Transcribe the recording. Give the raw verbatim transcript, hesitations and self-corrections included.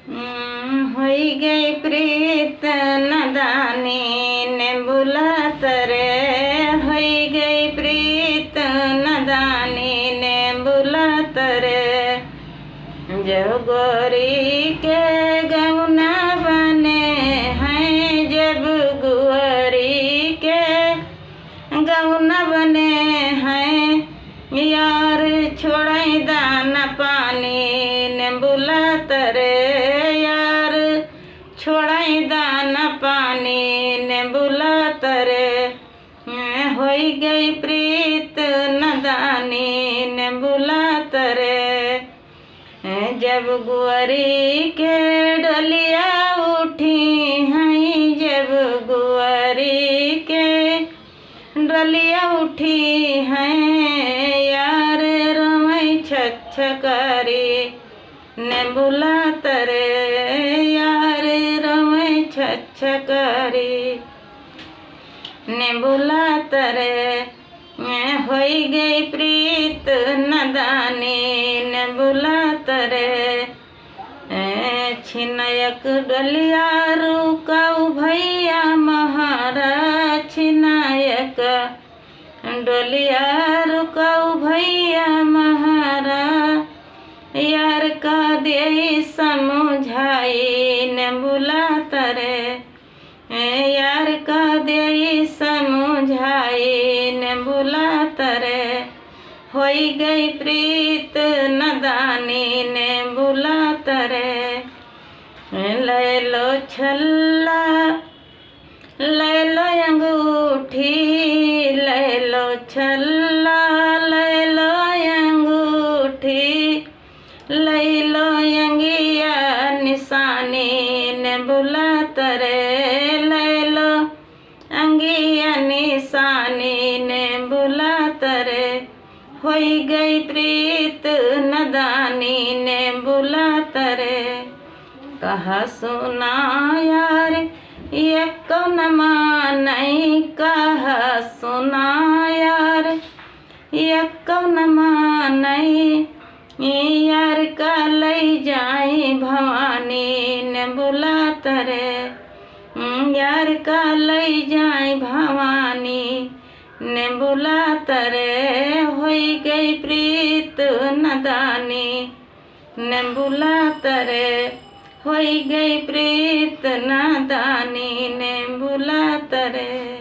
हम्म, होई गई प्रीत नदानी ने बुलात रे, होई गई प्रीत नदानी ने बुलात रे। जब गोरी के गौना बने हैं, जब गुअरी के गौना बने हैं, यार छोड़ाई दाना पानी ने बुलात रे, यार छोड़ाई दाना पानी ने बुलात रे। होई गई प्रीत नदानी ने बुलात रे। जब गुअरी के डोलिया उठी हैं, जब गुअरी के डोलिया उठी हैं, यार रोवै छछकारी ने बुलात रे, यार रोवै छछकारी ने बुलात रे। होई गई प्रीत नदानी ने बुलात रे। ए, छिनयक डोलिया रुकाऊ भैया महारा, छिनयक डोलिया रुकाऊ भैया महारा, यार का देई समुझाई ने बुलात रे। ए, यार का देई समुझाई ने बुलात रे। होई गई प्रीत नदानी ने बुलात रे। ए, लैलो छल्ला, लैलो अंगूठी, लैलो छल्ला, लैलो अंगूठी, लैलो अंगिया निशानी ने बुलात रे, लैलो अंगिया निशानी ने बुलात रे। होई गई प्रीत नदानी ने बुलात रे। कहा सुना यार, ये कौन मानई, कहा सुना यार, ये कौन मानई, यार का लई जाई भवानी ने बुलात रे, यार का लई जाई भवानी ने बुलात रे। होई गई प्रीत नदानी ने बुलात रे, होई गई प्रीत नदानी ने बुलात रे।